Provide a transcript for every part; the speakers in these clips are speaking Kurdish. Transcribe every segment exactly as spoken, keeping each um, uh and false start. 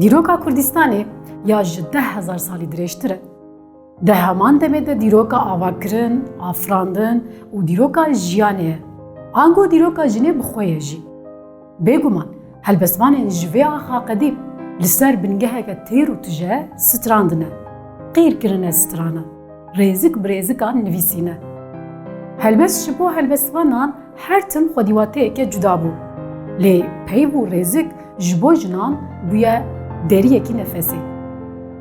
Dîroka Kurdistanê ya ji deh hezar salî dirêjtir e. Di heman demê de dîroka avakirin, afirandin û dîroka jiyanê ye. Ango dîroka jinê bi xwe ye jî. Bêguman, helbestvanên ji vê axa qedîm li ser bingeheke têr û tije strandine, qîr kirine strana, rêzik bi rêzikan nivîsîne. Helbest ji bo helbestvanan her tim xwedî wateyeke cuda bû. Lê peyv û rêzik ji bo jinan bûye deriyekî nefesê.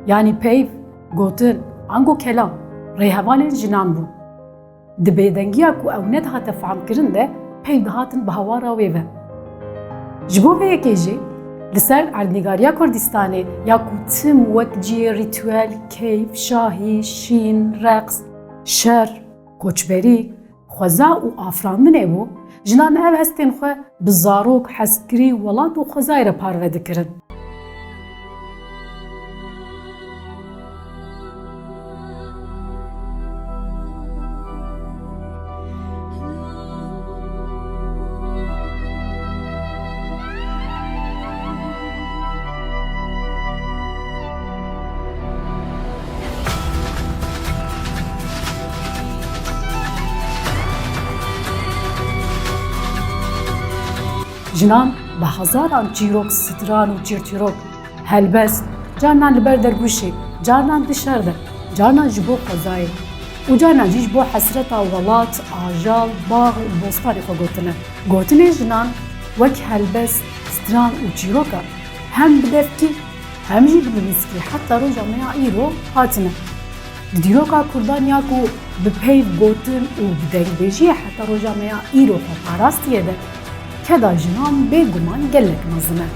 Yanî peyv, gotin, ango kelam, rêhevalên jinan bûn. Di bêdengiya ku ew nedihate fehmkirin de peyv dihatin bi hawara wê ve. Ji bo vê yekê jî li ser erdnîgariya Kurdistanê ya ku tim wek cihê rîtuel, keyf, şahî, şîn, reqs, şer, koçberî, xweza û afirandinê bû, jinan ev hestên xwe bi zarok, hezkirî, welat û xwezayê re parve dikirin. Jinan bi hezaran çîrok, stran û çîrçîrok, helbest, carinan li ber dergûşê, carinan di şer de, carinan ji bo xwezayê û carinan jî ji bo hesreta welat, ajal, bax û bostanê xwe gotine. Gotinên jinan wek helbest, stran û çîroka hem bi devkî hem jî bi nivîskî heta roja me ya îro hatine. Di dîroka Kurdan ya ku bi peyv gotin û bi dengbêjiyê heta roja me ya îro xwe parastiye de, keda jinan bêguman gelek mezin e.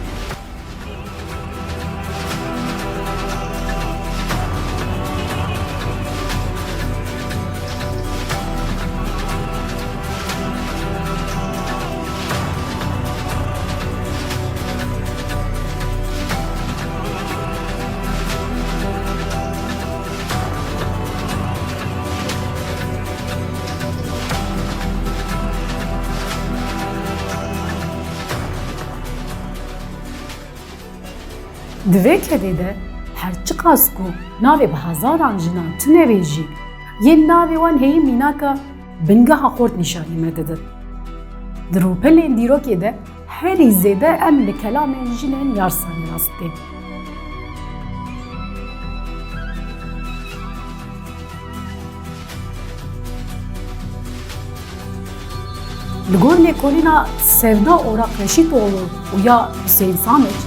Di vê kedê de her çiqas ku navê bi hezaran jinan tune be jî, yên navê wan heyî mînaka bingeha xort nîşanî me didin. Di rûpelên dîrokê de herî zêde em li kelamên jinên Yarsanî rast tên. Li gor lêkolîna Sevda Orak Reşîtoğlu û ya Hüseyin Samiç,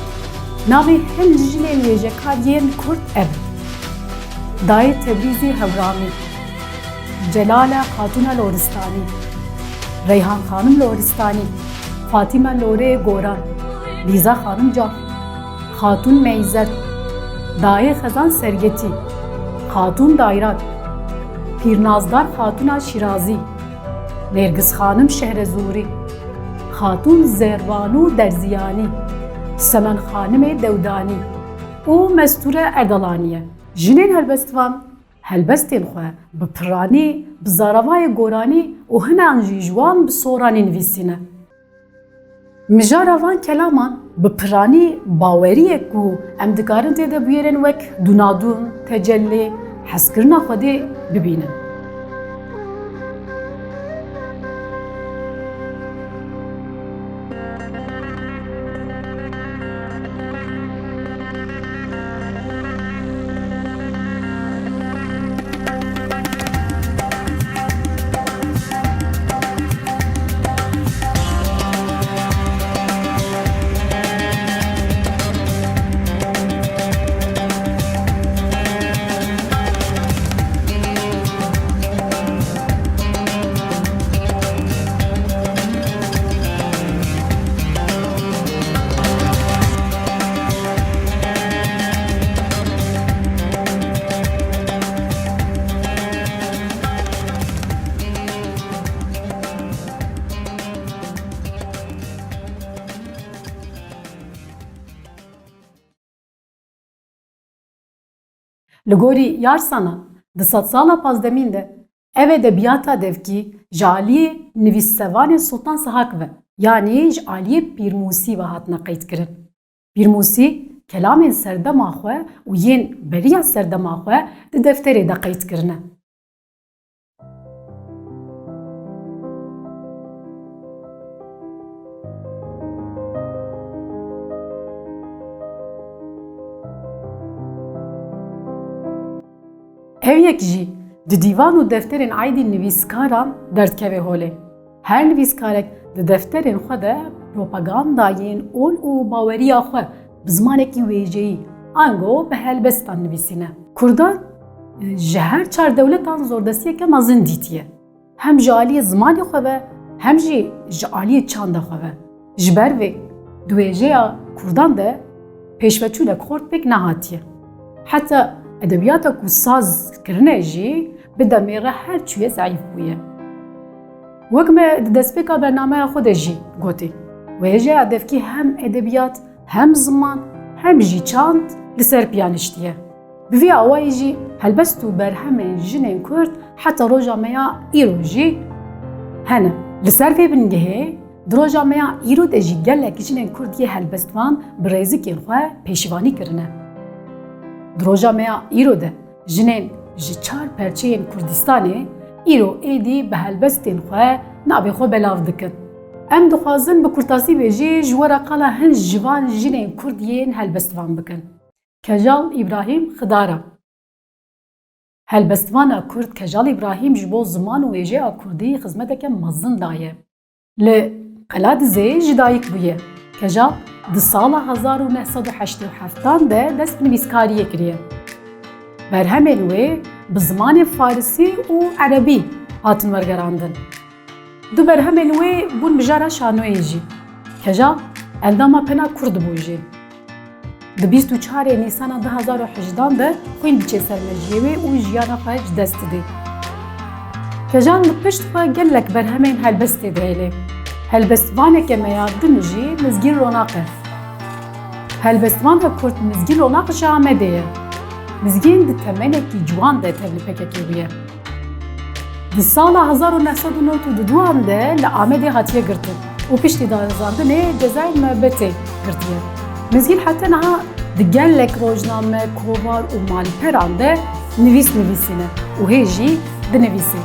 navê hin jinên wêjekar yên Kurd ev in: Dayê Tebrîzî Hewramî, Celale Xatûna Loristanî, Reyhan Xanim Loristanî, Fatîme Lorê Goran, Lîza Xanim Caf, Xatûn Meyzet, Dayê Xezan Sergetî, Xatûn Dayrat, Pîrnazdar Xatûna Şîrazî, Nêrgiz Xanim Şehrezûrî, Xatûn Zerbanû Derziyanî, Semen Xanimê Dewdanî û Mestûre Erdalanî ye. Jinên helbestvan helbestên xwe bi piranî, bi zaravayê goranî û hinan jî ji wan bi soranî nivîsîne. Mijara van kelaman bi piranî baweriyek ku em dikarin tê de bûyerên wek dûnadûn, tecellî, hezkirina Xwedê bibînin. Li gorî Yarsanan, di sedsala pazdemîn de ev edebiyata devkî ji aliyê nivîssevanê Sultan Sihak ve, yanî ji aliyê Pîrmûsî ve hatine qeydkirin. Pîrmûsî kelamên serdema xwe û yên beriya serdema xwe di defterê de qeyd kirine. Ev yek jî di dîvan û defterên aîdî nivîskaran derdikeve holê. Her nivîskarek di defterên xwe de propagandayên ol û baweriya xwe bi zimanekî wêjeyî, ango bi helbestan nivîsîne. Kurdan, e, ji her çar dewletan zordestiyeke mezin dîtiye. Hem ji aliyê zimanê xwe ve, hem jî ji aliyê çanda xwe ve. Ji ber vê, di wêjeya kurdan de pêşveçûnek xort pêk nehatiye. Heta edebiyata ku saz kirine jî bi demê re her çûye zeîf bûye. Wek me di destpêka bernameya xwe de jî gotî, wêjeya devkî hem edebiyat, hem ziman, hem jî çand li ser piya niştiye. Bi vî awayî jî helbest û berhemên jinên Kurd heta roja me ya îro jî hene. Li ser vê bingehê, di roja me ya îro de jî gelek jinên Kurd yê helbestvan bi rêzikên xwe pêşivanî kirine. Di roja me ya îro de jinên ji çar perçeyên Kurdistanê îro êdî bi helbestên xwe navê xwe belav dikin. Em dixwazin bi kurtasî bê jî ji we re qala hin ji van jinên Kurd yên helbestvan bikin. Kejal Îbrahîm Xidara. Helbestvana Kurd Kejal Îbrahîm ji bo ziman û wêjeya Kurdî xizmeteke mezin daye. Li Qeladizê ji dayik bûye. Kejal di sala hezar û neh sed û heştê û heftan de dest bi nivîskariyê kiriye. Berhemên wê bi zimanê farisî û erebî hatin wergerandin. Du berhemên wê bûn mijara şanoyê jî. Kejal endama Pena Kurd bû jî. Di bîst û çarê Nîsana du hezar û hejdan de xwîn diçe ser mejiyê wê û jiyana xwe ji dest didê. Kejal li pişt xwe gelek berhemên helbestê dihêlê. Helbestvaneke me ya din jî Mizgîn Ronak e. Helbestvana Kurd Mizgîn Ronak ji Amedê ye. Mizgîn di temenekî ciwan de tevli P K K bûye. Di sala hezar û neh sed û newid û duan de li Amedê hatiye girtin û piştî darizandinê cezayê muebetê girtiye. Mizgîn heta niha di gelek rojname, kovar û malperan de nivîs nivîsîne û hê jî dinivîsê.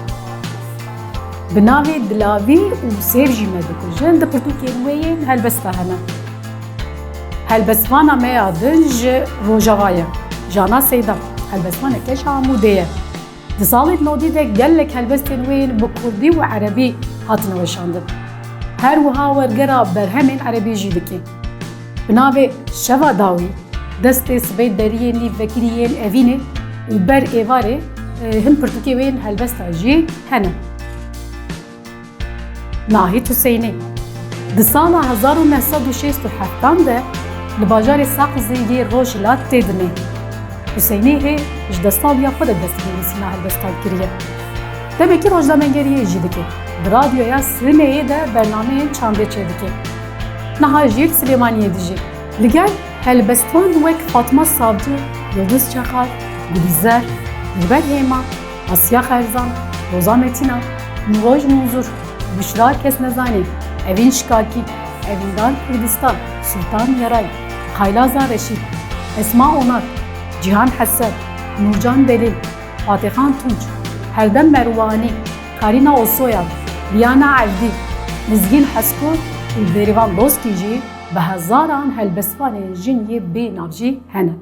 Bi navê Dilavî û Sêv jî me dikujin di pirtûkên wê yên helbesta hene. Helbestvana me ya din ji Rojava ye. Jana Seyda, helbestvaneke ji Amûdê ye. Di salên nodî de gelek helbestên wê yên bi kurdî û erebî hatine weşandin. Her wiha wergera berhemên erebî jî dike. Bi navê Şeva Dawî, Destê Sibê Deriyê Nîv Vekirî yên Evînê û Ber Êvarê, e, hin pirtûkê wê yên helbesta jî hene. Nahîd Huseynî. Di sala hezar û neh sed û şêst û heftan de li bajarê Saqizê yê Rojhilat tê dinê. Huseynî hê ji destaliya xwe de dest bi nivîsîna helbestan kiriye. Demekî rojnamegeriyê jî dike. Di radyoya Sineyê de bernameyên çandê çêdike. Niha jî li Silêmaniyê dijî. Li gel helbestvan wek Fatma Savcı, Yıldız Çakar, Gulîzer, Dilber Hêma, Asya Xerzan, Roza Metîna, Nûroj Munzur, Bişra Kesnezanî, Evîn Şikakî, Evîndar Kurdistan, Sultan Yaray, Xaylaza Reşîd, Esma Onak, Cîhan Hesen, Nûrcan Delîl, Fatêxan Tunç, Herdem Merwanî, Karîna Osoyan, Liyana Evdî, Mizgîn Hesko û Bêrîvan Lozkî jî bi hezaran helbestvanên jin yê bê nav jî hene.